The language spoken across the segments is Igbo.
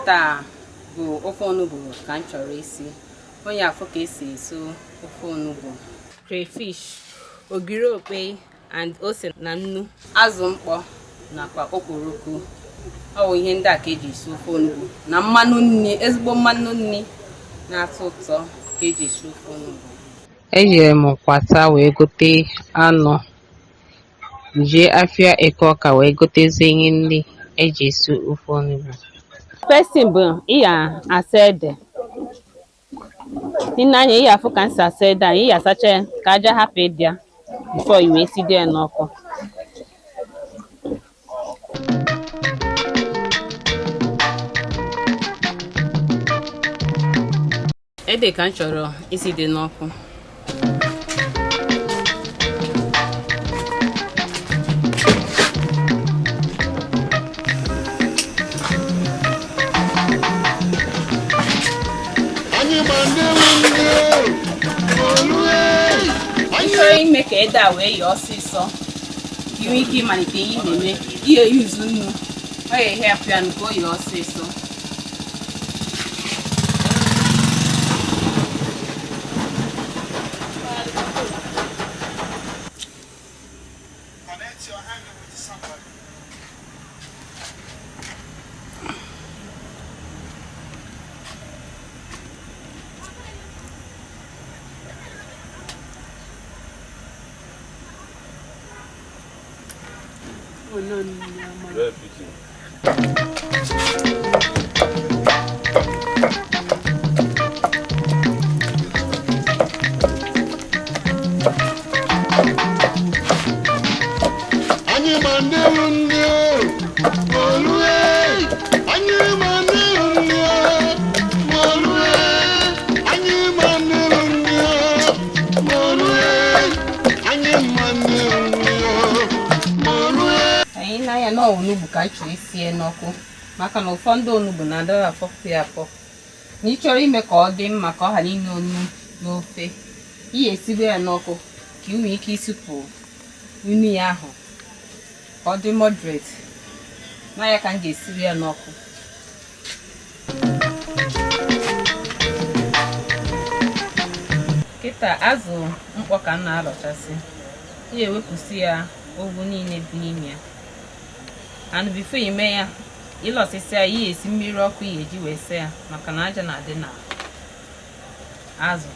Tata bụ ofe onugbu ka m chọrọ isi. Onye afụ ka esi esi ofe onugbu: crayfish, ogiri okpei and ose na nnu, azụ mkpọ nakwa okporoko. Ọ bụ ihe ndị a ka eji esi ofe onugbu, na mmanụ nri, ezigbo mmanụ nri na-atọ ụtọ ka eji esi ofe onugbu. Ejere m Kwata wee gote anụ, jee afịa Eke Ọka wee gotezie ihe ndị eji esi ofe onugbu. First thing bụ ị ya asa ede. I nee anya, ị ya afụ ka m si asa ede a. Ị ya asacha ya ka aja hapụ ịdị ya before i wee side ya n'ọkụ. Ede ka m chọrọ iside n'ọkụ. Ị chọrọ ime ka ede a wee yee ọsịsọ, ka ị nwee ike ịmalite ihe ị na-eme, ihe yuzu nnu, ọ ya help ya ka o yee ọsịsọ. Connect your hand with somebody. Very fitting. Anyị ma ndị bụ ndị olue, anyị ma ndị bụ ndị olue, anyị ma ndị bụ ndị olue, anyị ma ndị bụ ndị olue. Anyị na-anya na onugbu ka anyị chọrọ isie n'ọkụ, maka na ụfọdụ onugbu na-adọrọ afọpụ ya afọ. Na ị chọrọ ime ka ọ dị mma, ka ọ ghara inu onu n'ofe, ị ga-esibe ya n'ọkụ ka ị nwee ike isipụ nnu ya ahụ ka ọ dị moderate. Na ya ka m ga-esibe ya n'ọkụ. Kịta, azụ mkpọ ka m na-arọchasị. Ị ga-ewepụsị ya ogwu niile dị n'ime ya, and before ime ya, ịlọsịsị ya, ị ga-esi mmiri ọkụ ị ga-eji wee saa ya, maka na aja na-adị na azụ.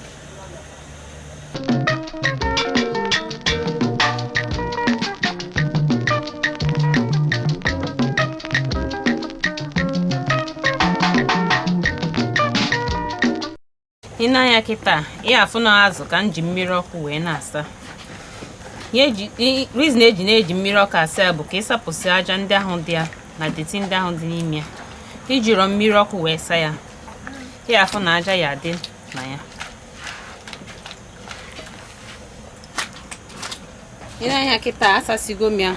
I nee anya kịta, ị afụ na azụ ka m ji mmiri ọkụ wee na-asa. Reason eji na-eji mmiri ọkụ asa ya bụ ka ịsapụsị aja ndị ahụ dị ya na dirty ndị ahụ dị n'ime ya. Ijirọ mmiri ọkụ wee saa ya, ị afụ na aja ya adị na ya. I nee anya kịta, asasigo m ya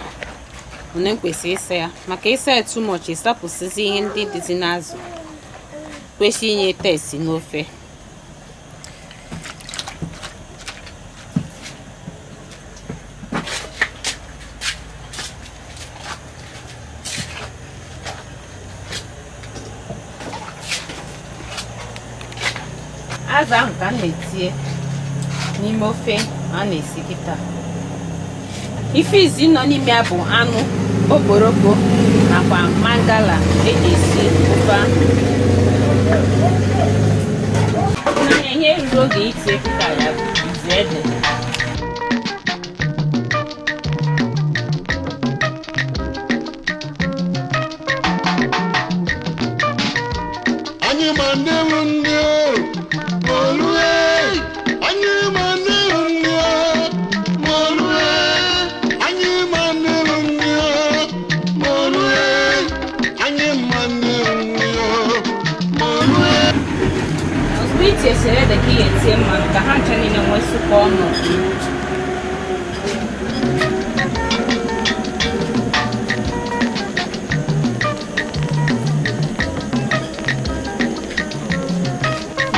one m kwesịrị ịsa ya, maka ịsa ya too much, ịsapụsịzi ihe ndị dịzi n'azụ kwesị inye taste n'ofe. Azụ ahụ ka m na-etinye n'ime ofe a na-esi kịta. Ife izi nọ n'ime ya bụ anụ, okporoko nakwa mangala eji esi ofe ahụ. N'anya, ihe ruru oge itinye kịta ya bụ izi ede. Anyị ma ndị bụ ndị olue, anyị ma ndị bụ ndị olue, anyị ma ndị bụ ndị olue, anyị ma ndị bụ ndị olue. Ozugbo i tinyesịrị ede ka ị ga-etinye mmanụ ka ha ncha niile nwee sụkọ ọnụ.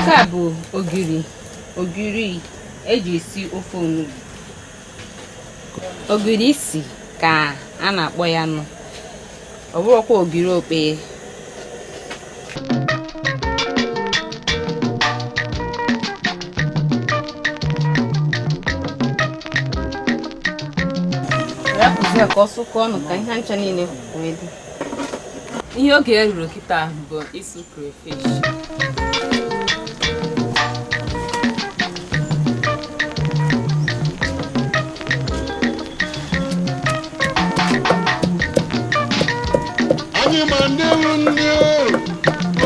Nke a bụ ogiri, ogiri eji esi ofe onugbu. Ogiri isi ka a na-akpọ ya nụ, ọ bụrụkwa ogiri okpei. Ya ka ọ sụkọọ ọnụ ka ihe ncha niile wee dị. Ihe oge ya ruru kịta bụ ịsụ crayfish. Anyị ma ndị bụ ndị o,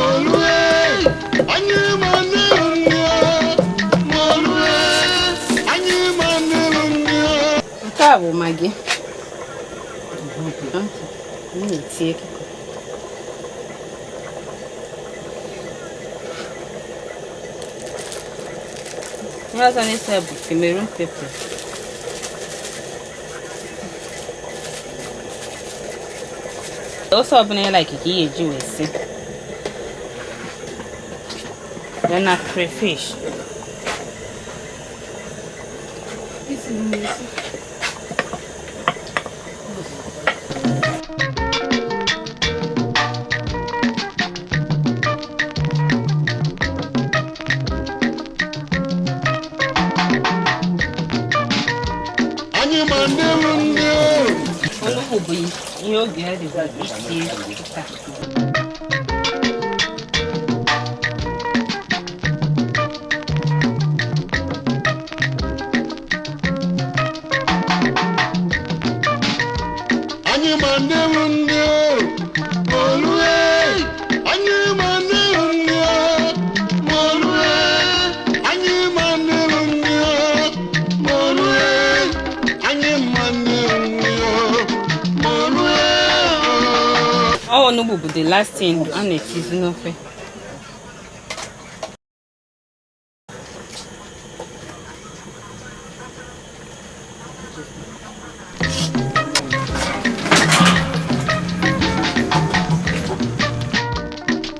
olue. Anyị ma ndị bụ ndị o, olue. Anyị ma ndị bụ ndị o. Nke a bụ Maggi. M na-etinye kịta. Ihe ọzọ na-eso ya bụ Cameroon pepper. Ose ọbụla ị like ka ị ga-eji wee si. Ya na crayfish. Anyị ma ndị bụ ndị o. Onugbu bụ ihe oge ya dịzị isie kịta. Anyị ma ndị bụ ndị o, olue. Anyị ma ndị bụ ndị o, olue. Anyị ma ndị bụ ndị o, olue. Anyị ma ndị bụ ndị o, olue. Ọ onugbu bụ the last thing a na-etizi n'ofe.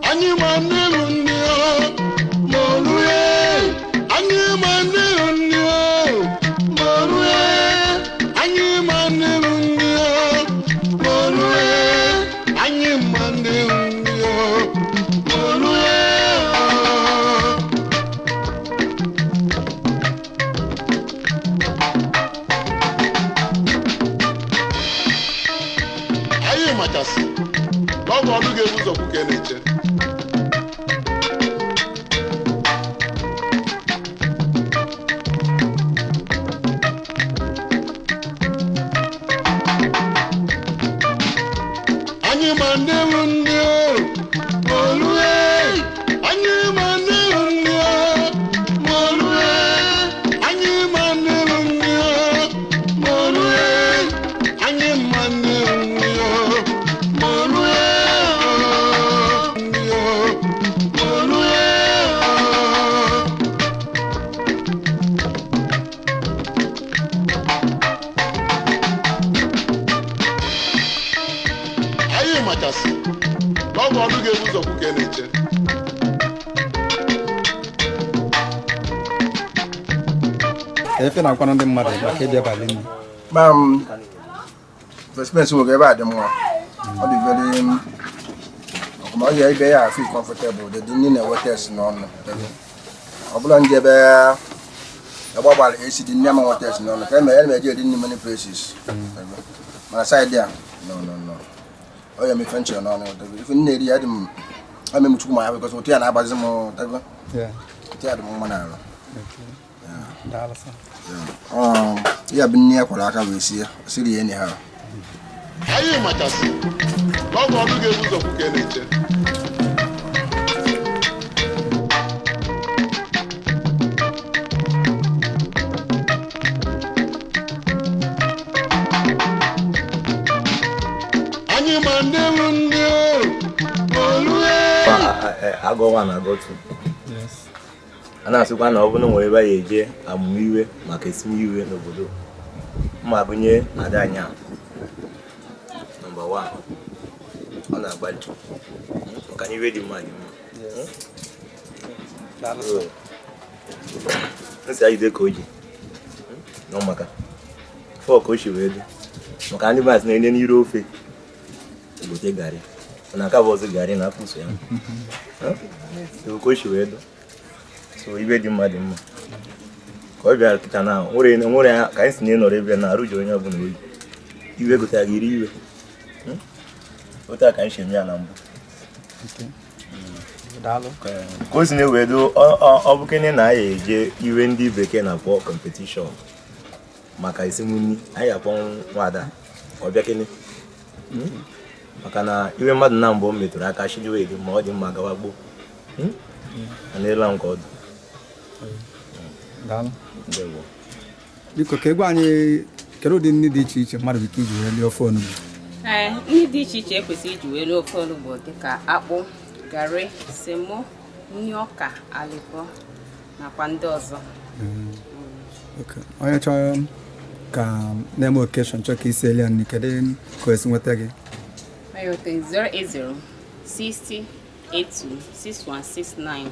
Anyị ma ndị bụ ndị o, olue. Anyị ma ndị bụ ndị o, olue. Anyị ma ndị bụ ndị o, olue. Anyị ma ndị bụ ndị o, olue. Anyị machasị na ọ bụ ọnụ ga-ebu ụzọ kwu ka ị na-eche. Anyị ma ndị bụ ndị o, olue. Anyị ma ndị bụ ndị o, olue. Anyị ma ndị bụ ndị o, olue. Anyị ma ndị bụ ndị o, olue. Ndị o, olue. Anyị machasị na ọ bụ ọnụ ga-ebu ụzọ kwu ka ị na-eche. Efe na-akwanụ ndị mmadụ maka ịbịa abalị nri. Ma m experience nwoke ebe a dị mma, ọ dị very ọkụma. Ọ ya ibe ya feel comfortable dị nri na-eweta esi n'ọnụ. Ọ bụla ndị ebe ebe ọ gbara esi dị nri ama nweta esi n'ọnụ ka eme ya na-eji eri nri many places, mana side a, no, no, no, ọ ya emefe nche n'ọnụ. Ife nne eri ya dị m ame m chukwu ma ya because ụtụ ya na-agbazi m. Ụtụ ya dị m mma n'arụ. Daalụ sir. Ya bụ nne ya kwara aka wee sie siri ya anyhow. Anyị machasị na ọ bụ ọnụ ga-ebu ụzọ kwu ka ị na-eche. Anyị ma ndị bụ ndị o, olue. Agụ 1 na agụ 2. Yes. A na-asịkwa na ọ bụrụ na nwere ebe a ga-eje amụmiwe maka esimiwe n'obodo mma, gụnye ada anyị a number 1. Ọ na-agbalị maka na iwe dị mma dị mma. Yes. Daalụ sir. Nsị ajide ka o ji nọ maka fọ ka o si wee dị maka ndị masị na-enye n'iru ofe egote garị, mana aka bụ ọzọ garị na afụso ya. So ka o si wee dị, so ibe dị mma dị mma ka ọ bịara kịta na nwere nwere ya ka anyị si na ịnọrọ ebe na arụ ji onye ọbụla oyi. Iwe gotara gị iri iwe. Otu a ka anyị si eme ya na mbụ. Daalụ. Ka o si na-ewedo ọ bụ kene na anyị eje iwe ndị bekee na-akpọ competition maka esemokwu, anyị akpọ nwada ọ bịa kene. Maka na iwe mmadụ na mbụ metụrụ aka chidiwe eri ma ọ dị mma gawa gboo. Mana ịla nke ọdụ. Daalụ. Ndewo. Biko, ka egwu anyị, kedu ụdị nri dị iche iche mmadụ nwere ike iji wee lie ofe onugbu? Ee, nri dị iche iche ekwesịrị iji wee rie ofe onugbu dịka akpụ, garị, semo, nri ọka, alịbọ nakwa ndị ọzọ. Okay. Onye chọrọ ka na-eme occasion chọọ ka isi eli ya nri, kedu ka o esi nweta gị? Mayote 080 60 82 6169.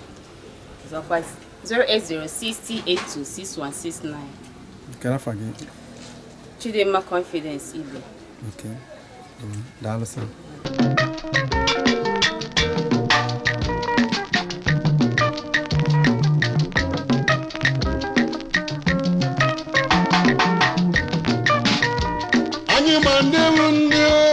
Ọzọkwa, 080 60 82 6169. Kedu afa gị? Chidimma Confidence Ibe. Okay. Daalụ sir. Anyị ma ndị bụ ndị.